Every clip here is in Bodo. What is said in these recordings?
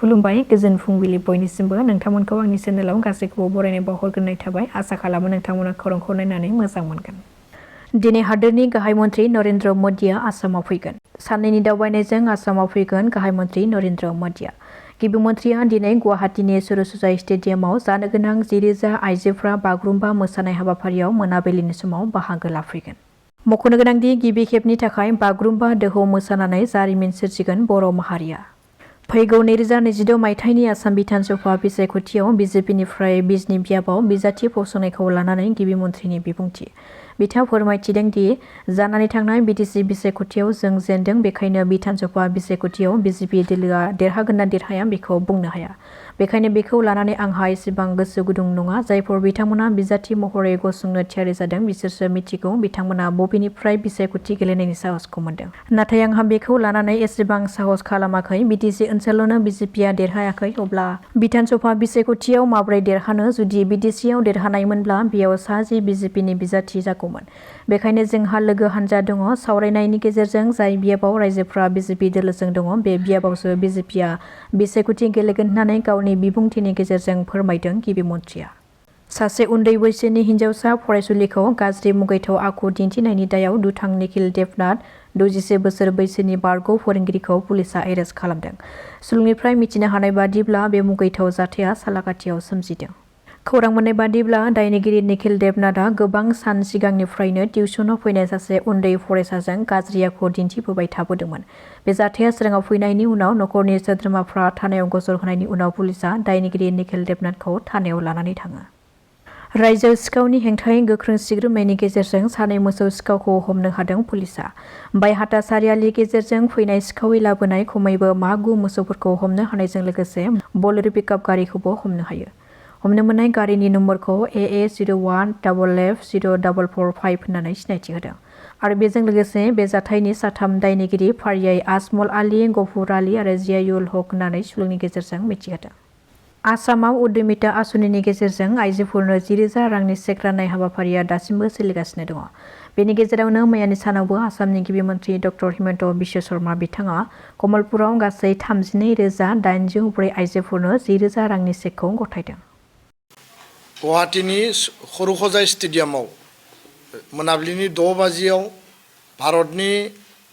खुलुमबाय गोजोन फुंबिलि बयनिसिमबो नोंथांमोनखौ आंनि चेनेलाव गासैखौबो बरायनाय बावहरग्रोनाय थाबाय आसा खालामो नोंथांमोना खौरांखौ नायनानै मोजां मोनगोन। दिनै हादोरनि गाहाय मन्त्रि नरेन्द्र मदिया आसामाव फैगोन। साननैनि दावबायनायजों आसामाव फैगोन गाहाय मन्त्रि नरेन्द्र मदिया। गिबि मन्त्रिया दिनै गुवाहाटीनि सरुसजाय स्टेडियामाव जानो गोनां 10,000 आइजोफ्रा बागुरुम्बा मोसानाय हाबाफारियाव मोनाबिलिनि समाव बाहागो लाफैगोन। मख'नो गोनांदि गिबि खेबनि थाखाय बागुरुम्बा दोहौ मोसानानै जारिमिन सोरजिगोन बर' माहारिया। फैगौ 2026 मायथाइनि आसाम बिधान सभा बिसायख'थियाव बिजेपिनिफ्राय बिजनि बियाबाव बिजाथि फसंनायखौ लानानै गिबि मन्थ्रिनि बिबुंथि। बिथाङा फोरमायथिदों दि जानानै थांनाय बिटिसि बिसायख'थियाव जों जेनदों, बेखायनो बिधान सभा बिसायख'थियाव बिजेपि दोलोआ देरहागोन ना देरहाया बेखौ बुंनो हाया। बेखायनो बेखौ लानानै आंहा एसेबां गोसो गुदुं नङा। जायफोर बिथांमोना बिजाथि महरै गसंनो थियारि जादों बिसोरसो मिथिगौ बिथांमोना बबेनिफ्राय बिसायख'थि गेलेनायनि साहसखौ मोनदों। नाथाय आंहा बेखौ लानानै एसेबां साहस खालामाखै। बिटिसि ओनसोलावनो बिजेपिआ देरहायाखै, अब्ला बिधान सभा बिसायख'थियाव माबोरै देरहानो? जुदि बिटिसिआव देरहानायमोनब्ला बेयाव सा 10 बिजेपिनि बिजाथि जागौमोन। बेखायनो जोंहा लोगो हान्जा दङ। सावरायनायनि गेजेरजों जाय बियाबाव रायजोफ्रा बिजेपि दोलोजों दङ बे बियाबावसो बिजेपिआ बिसायख'थि गेलेगोन होननानै गावनि बिबुंथिनि गेजेरजों फोरमायदों गिबि मन्थ्रिया। सासे उन्दै बैसोनि हिन्जावसा फरायसुलिखौ गाज्रि मुगैथाव आखु दिन्थिनायनि दायाव दुथां निखिल देबनाथ 61 बोसोर बैसोनि बारग' फोरोंगिरिखौ पुलिसआ एरेस्ट खालामदों। सुलुंनिफ्राय मिथिनो हानाय बादिब्ला बे मुगैथाव जाथाया सालाकाथियाव सोमजिदों। खौरां मोननाय बादिब्ला दायनिगिरि निखिल देबनाथआ गोबां सान सिगांनिफ्रायनो टिउसनाव फैनाय सासे उन्दै फरायसाजों गाज्रि आखु दिन्थिबोबाय थाबोदोंमोन। बे जाथाया सोराङाव फैनायनि उनाव नखरनि सोद्रोमाफ्रा थानायाव गजर होनायनि उनाव पुलिसआ दायनिगिरि निखिल देबनाथखौ थानायाव लानानै थाङो। रायजोआव सिखावनि हेंथायै गोख्रों सिग्रोमनायनि गेजेरजों सानै मोसौ सिखावखौ हमनो हादों पुलिसआ। बायहाथा सारियालि गेजेरजों फैनाय सिखावै लाबोनाय खमैबो 5 मोसौफोरखौ हमनो हानायजों लोगोसे बलेर' पिकआप गारिखौबो हमनो हायो। हमनो मोननाय गारिनि नम्बरखौ AA 01FF0445 होननानै सिनायथि होदों। आरो बेजों लोगोसे बे जाथायनि साथाम दायनिगिरि फारियै आजमल आली, गफुर आली आरो जियाउल हक होननानै सुलुंनि गेजेरजों मिथिहोदों। आसामाव उद्यमिता आसुनिनि गेजेरजों आइजोफोरनो 10,000 रांनि चेक राननाय हाबाफारिया दासिमबो सोलिगासिनो दङ। बेनि गेजेरावनो मैयानि सानावबो आसामनि गिबि मन्थ्रि डक्टर हिमन्त बिश्व शर्मा बिथाङा कमलपुराव गासै 32,804 आइजोफोरनो 10,000 रांनि चेकखौ गथायदों। गुवाहाटीनि खौरंखजाय स्टेडियामाव मोनाबिलिनि 6 बाजियाव भारतनि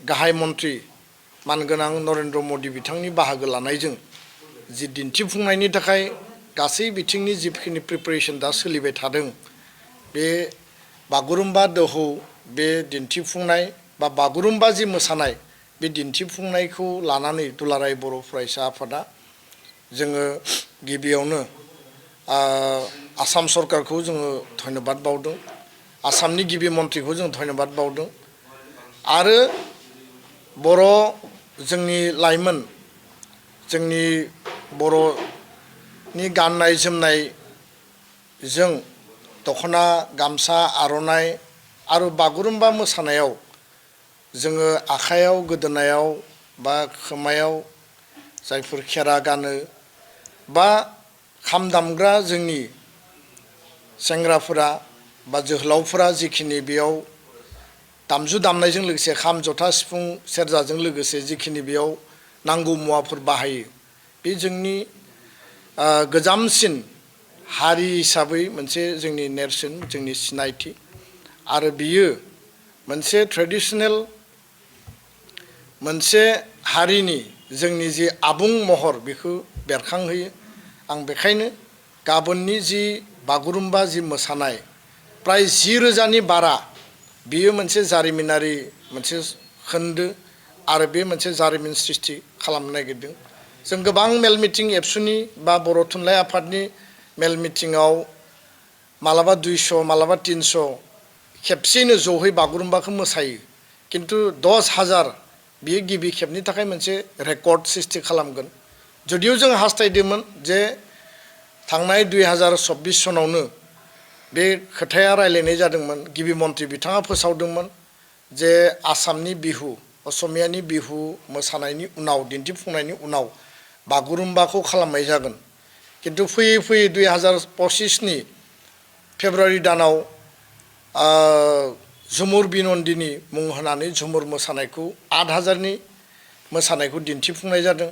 गाहाय मन्त्रि मानगोनां नरेन्द्र मदि बिथांनि बाहागो लानायजों जि दिन्थिफुंनायनि थाखाय गासै बिथिंनि जिखिनि प्रिपेरेसन दा सोलिबाय थादों, बे बागुरुम्बा दोहौ बे दिन्थिफुंनाय बा बागुरुम्बा जि मोसानाय बे दिन्थिफुंनायखौ लानानै दुलाराय बर' फरायसा आफादा जोङो गिबियावनो आसाम सरकारखौ जोङो धन्यबाद बावदों। आसामनि गिबि मन्थ्रिखौ जों धन्यबाद बावदों। आरो बर' जोंनि लाइमोन, जोंनि बर'नि गाननाय जोमनायजों दख'ना, गामसा, आर'नाइ आरो बागुरुम्बा मोसानायाव जोङो आखायाव, गोदोनायाव बा खोमायाव जायफोर खेरा गानो बा खाम दामग्रा जोंनि सेंग्राफोरा बा जोहोलावफोरा जिखिनि बेयाव दामजु दामनायजों लोगोसे खाम, जथा, सिफुं, सेरजाजों लोगोसे जिखिनि बेयाव नांगौ मुवाफोर बाहायो, बे जोंनि गोजामसिन हारि हिसाबै मोनसे जोंनि नेरसोन, जोंनि सिनायथि। आरो बियो मोनसे ट्रेडिशनेल मोनसे हारिनि जोंनि जि आबुं महर बेखौ बेरखांहोयो। आं बेखायनो गाबोननि जि बागुरुम्बा जि मोसानाय प्राय 10,000नि बारा, बियो मोनसे जारिमिनारि मोनसे खोन्दो आरो बे मोनसे जारिमिन सृष्टि खालामनो नागिरदों। जों गोबां मेल मिटिं एबसुनि बा बर' थुनलाइ आफादनि मेल मिटिङाव मालाबा 200 मालाबा 300 खेबसेयैनो ज'है बागुरुम्बाखौ मोसायो। किन्तु 10,000 बियो गिबि खेबनि थाखाय मोनसे रेकर्ड सृष्टि खालामगोन। जुदिও जों हास्थायदोंमोन जे थांनाय 2024 सनावनो बे खोथाया रायलायनाय जादोंमोन, गिबि मन्थ्रि बिथाङा फोसावदोंमोन जे आसामनि बिहु, असमियानि बिहु मोसानायनि उनाव, दिन्थिफुंनायनि उनाव बागुरुम्बाखौ खालामनाय जागोन। किन्तु फैयै फैयै 2025नि फेब्रुवारि दानाव झुमुर बिनन्दिनि मुं होनानै झुमुर मोसानायखौ 8,000नि मोसानायखौ दिन्थिफुंनाय जादों।